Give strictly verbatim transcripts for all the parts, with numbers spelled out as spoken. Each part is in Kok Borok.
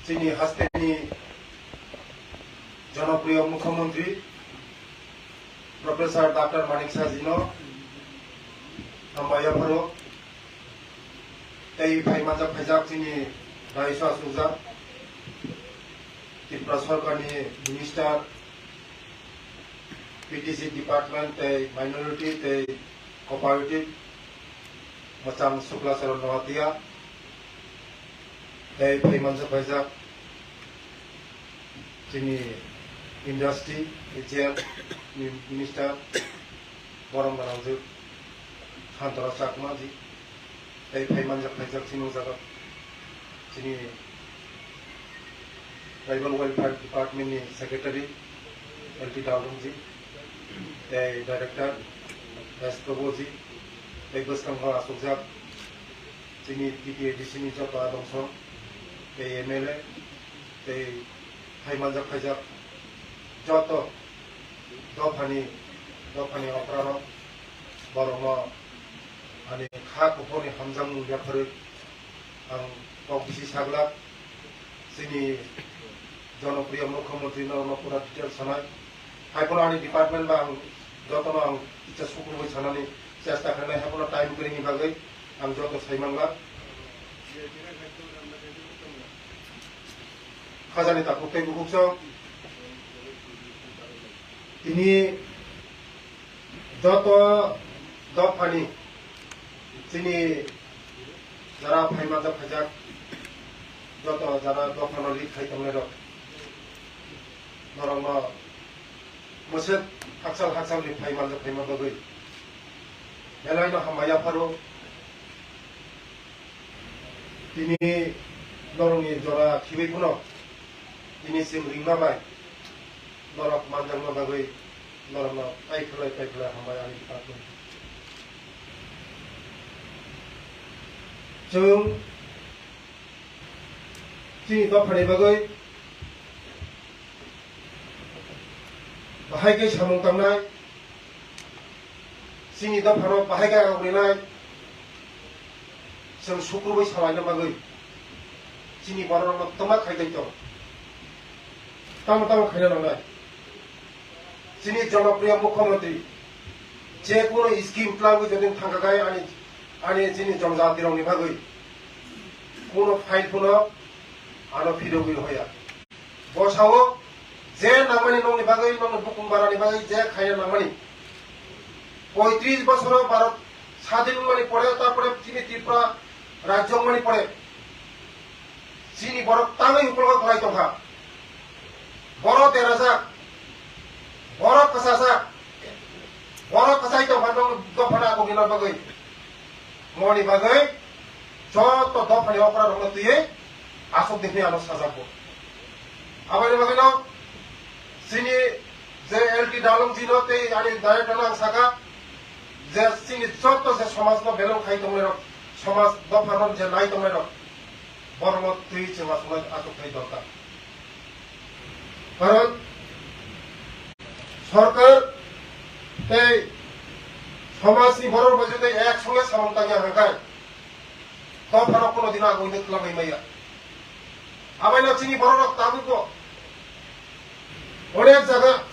Chini hasteni jonopriyo Mukhyamantri Professor Doctor Manik Saha jino hambai yapharo tei phai manjak phaijak chini raisa sujak Tripura Sarkarni Minister, P T C Department tei Minority tei Cooperative, Mwchang Sukla Charan Noatia, tei phai manjak phaijak chini Industry, H A L ni Minister, borom gwnangjuk Santara Chakma ji, tei phai manjak phaijak chini o jaga chini Tribal Welfare Department ni Secretary L T Dalung ji, tei Director S Prabhu ji, tei bwskango achukjak chini T T A D C ni joto adong song, tei M L A, tei phai manjak phaijak joto dophani, dophani okrarok, borokno ani kha kuphurni hamjakmung yapharwi ang kok bisi saglak. Chini jonopriyo Mukhyamantri norokno pura detail sanai. Haiphano ani department ba ang jotono ang kisa sukurwi sanani chesta khainai, haiphano time kwrwini bagwi ang joto saimanglak. Khajani takhuk tei bukhuk chwng. Tini joto dophani chini jara phai manjak phaijak, joto jara dophano lead khai tongnairok, norokno mwswk hakchal hakchalni phai manjak phaima bagwi belaino hambai yapharo. Tini norokni jora khibi phano tini chwng ringma bai norok manjakma bagwi norokno paikhlai paikhlai hambai ani department. Chwng chini dophani bagwi bahai khe samung tangnai, chini dophano bahai khe ang rinai, chwng sukrubwi salaina bagwi chini bororokno twma khai tong. Tamo tamo khaina nangnai. Chini jonopriyo Mukhyamantri je kono scheme twlangwi jodi thangkha khe ani, ani chini jonjatirokni bagwi kono file phano ano phirogwi hoya. Bo sao je nangmani nokni bagwi, nokni bukung barani bagwi je khaina nangmani. Poitris bosoro Bharat sadin wngmani pore, tarpore chini Tripura rajyo wngmani pore, chini borok tangwi ukulgo khlai tongkha. Borok derajak, borok kwchajak, borok kwchai tongkha nokni dophano agogina bagwi. Moni bagwi joto dophani okra rokno twiwi aswk di hwnwi ano sajak bo. Aboni bagwino chini je L T Dalung jino tei ani director no ang saka je chini joto je somaj no belong khai tongnai rok, somaj dopha no je nai tongnai rok, borok no twi chwng aswk nai aswk khai dorkar. Karon sorkar tei somajni borok bai jodi ek songe samung tangya hwnkhe, dophano kono dino agoi de twlangwi maya. Abaino chini borok rok tabukbo onek jaga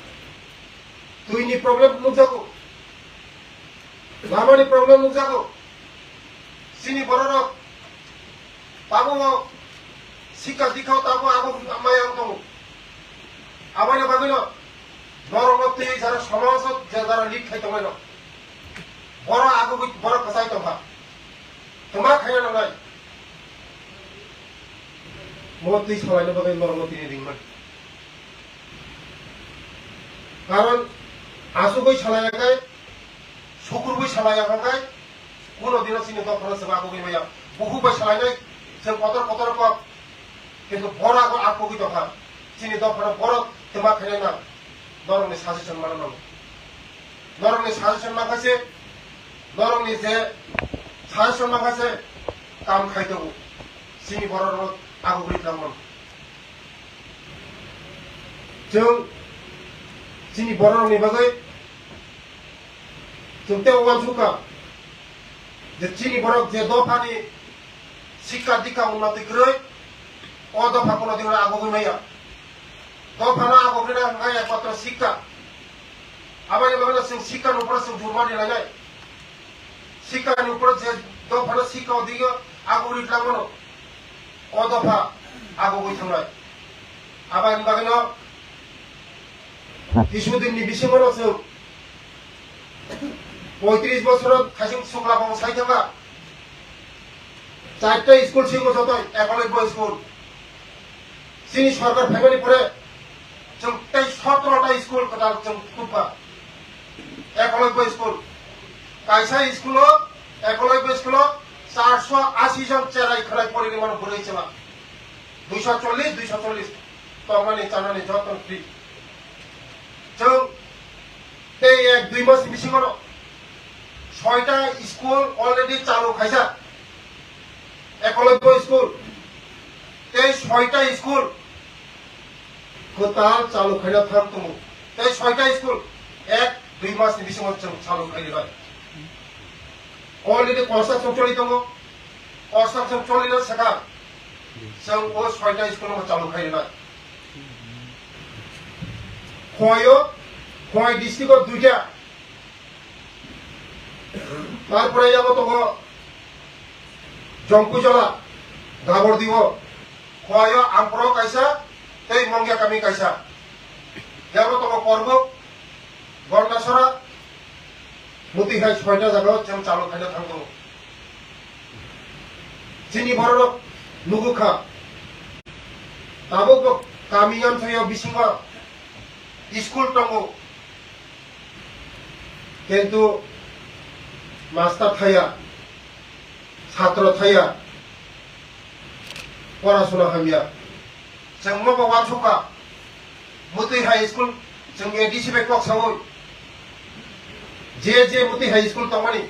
twini problem nukjago, lamani problem nukjago. Chini borok rok tabukbo sikha dikha tabuk abo maya wng tongo. Aboni bagwino norokno twi jara somoso je jara lead khai tonglaino. Borok agugwi borok kwchai tongkha. Twma khaina nangnai. Mo twi salaina bagwi norokno tini ringmani. Karon asugwi salaiya khe, sukurgwi salaiya khe, kuno dino chini dophano chwng agugwi maya. Bukhuk bai salainai chwng kotor kotor kok, kintu borok agugwi tongkha. Chini dophano borok twma khainai nang, norokni suggestion mano nango. Norokni suggestion mankha se, norokni je suggestion mankha se, kam khai tongo. Chini borok rok agugwi tongmani. Chwng chini bororokni bagwi chwng tei uansukha je chini borok je dophani sikha dikha unnati kwrwi, O dopha kono dino agogwi maya. Dopha no agogwi na hwnkhai ekmatro sikka. Aboni bagwi no chwng sikka ni upore chwng jurma rinai nai. Sikka ni upore je dopha no sikka o digo agogwi tlangmano. O dopha agogwi thangnai. Aboni bagwi no Isudin ni bisingo no chwng poitris bosoro thasing sukla bo sai thangkha. Charta school singo joto Eklavya school. Chini sorkar phaimani pore chwng tei sotro ta school kwtal chwng tubkha. Eklavya school. Kaisa school o, Eklavya school o charso asi jon cherai khwrai porini mano bwrwi chwla. Duiso chollis, duiso chollis. Tongmani chanani joto free. Chwng tei ek dui mas ni bisingo no soita school already chalu khaijak. Eklavya school. Tei soita school kwtal chalu khaina thang tongo. Tei soita school ek dui mas ni bisingo chwng chalu khainai. Already construction choli tongo. Construction choli no sakha. Chwng o soita school no chalu khainai. Khwai o, Khwai district o duita. Tarpore yago tongo Jongkujola, Gabordi o. Khwai o Ampro kaisa, tei Mongya kami kaisa. Yago tongo Korbuk, Gondasora, Mutwi hai soita jaga o chwng chalu khaina thang tongo. Chini bororok nugukha, tabukbo kami amchaio bisingo school tongo, kintu master thaya, chhatro thaya, porasuna hamya. Chwng nobo uansukha, Mutwi High School, chwng A D C bai kok saui, je je Mutwi High School tongmani,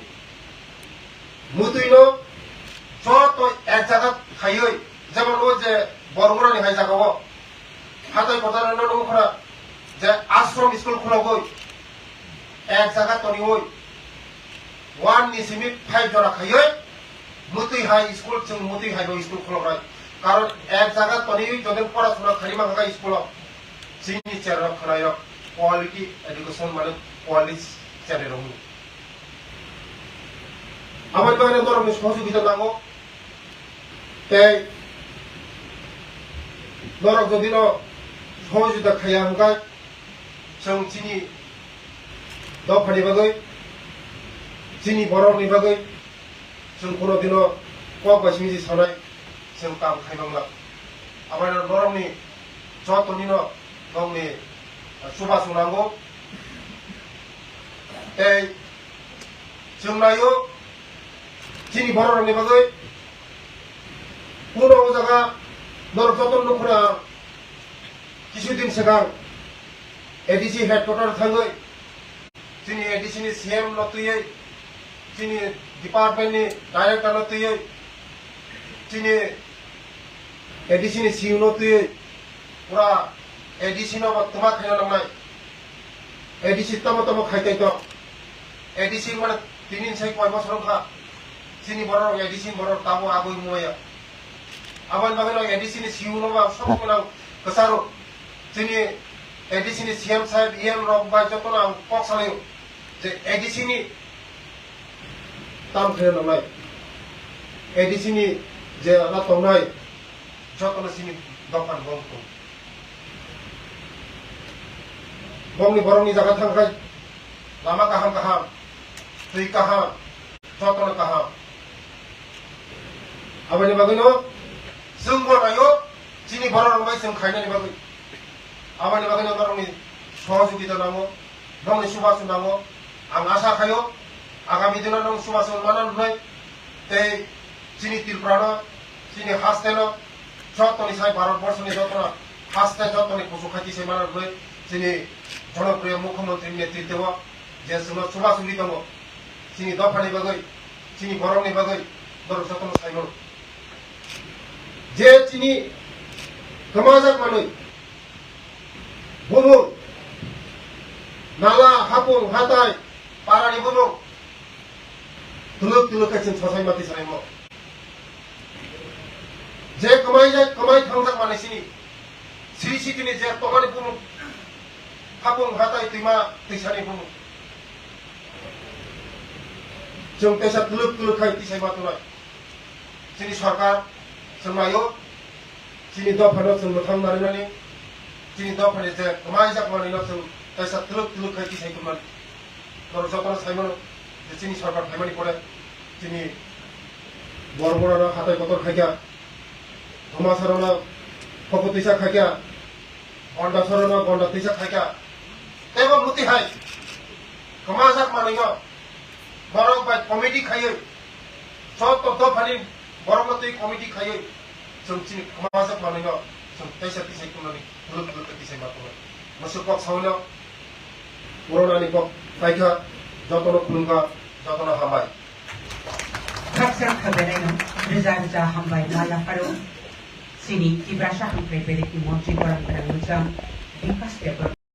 Mutwi no joto ek jaga khaiwi, jemon o je Bormurani hai jaga o, hatai kotor no nukho khna, je ashram school khulogwi, ek jaga toniwi, one ni simi five jora khaiwi, Mutwi High School, chwng Mutwi High School khuloknai. Karon ek jaga toniwi jodin porasuna khaima hwnkha school o, chini cherrok khwnairok quality education mane quality cherrok. Aboni bagwi norokni sohojogita nango. Tei norok jodino sohojogita khaiya hwnkha, chwng chini dophani bagwi, chini borokni bagwi chwng kuno dino kok bai simi sanai chwng kam khai mangla. Abaino norokni jotonino nokni chubachu nango. Tei chwng naio chini bororokni bagwi kuno o jaga norok jotono nukho na. Kisu din swkang A D C headquarter thangwi chini A D C ni C M no twiwi, chini department ni director no twiwi, chini A D C ni C E O no twiwi pura A D C no bo twma khaina nangnai. A D C tamo tamo khai tei tong. A D C mane tini sai koi bosor wngkha. Chini borok A D C ni borok tabo agoi maya. Aboni bagwi no A D C ni C E O no ba sok gwnang kwcharo. Chini A D C ni C M saheb, E M rok bai jotono ang kok salaio je A D C ni tam khe nangnai. A D C ni je ana tongnai jotono chini dophani bong tong. Bongni borokni jaga thangkhai lama kaham kaham, twi kaham, jotono kaham. Aboni bagwino chwng bo naio chini borok rok bai chwng khainani bagwi. Aboni bagwino norokni sohojogita nango, nokni chubachu nango. Ang asa khaio agami dino nwng chubachu mana rwnai tei chini Tripura no, chini haste no, jotoni sai Bharat borsoni jotono haste jotoni kuchuk khaiti se mana rwnai chini jonopriyo mukhyamantri ni netritwo je chwngno chubachu ri tongo. Chini dophani bagwi, chini borokni bagwi norok jotono sai mano. Je chini kwmajak manwi bumung, nala, hapung, hatai, parani bumung twlwk twlwk khe chwng sosai mati sanai mo. Je kwmai jai, kwmai thangjak sini, sri sitini je tongmani bumung, hapung hatai twima twisani bumung. Chwng teisa tuluk tuluk khai tisai ma tunai. Chini sarkar chwng naio, chini dophano chwng mwthang narinani, chini dophani je kwmaijak manwino chwng teisa tuluk tuluk khai tisai tongmani. Norok jotono saimano je chini sarkar phaimani pore chini bor borano hatai kotor khaikha, Thomasarano phoku twisa khaikha, Gonda Sorono gonda twisa khaikha. Teibo muti hai kwmajak manwino borok bai committee khaiwi, joto dophani borokno twi committee khaiwi chwng chini kwmajak manwino chwng teisa tisai tongmani, tuluk tuluk khe tisai ma tongo. Mwswk kok saui no Corona ni kok paikha, jotono khulumkha, jotono hambai. Khaksa kha belaino rwja rwja hambai ma yapharo chini Tiprasa hamkrai bedekni montri borang gwnang mujang Bikas Debbarma.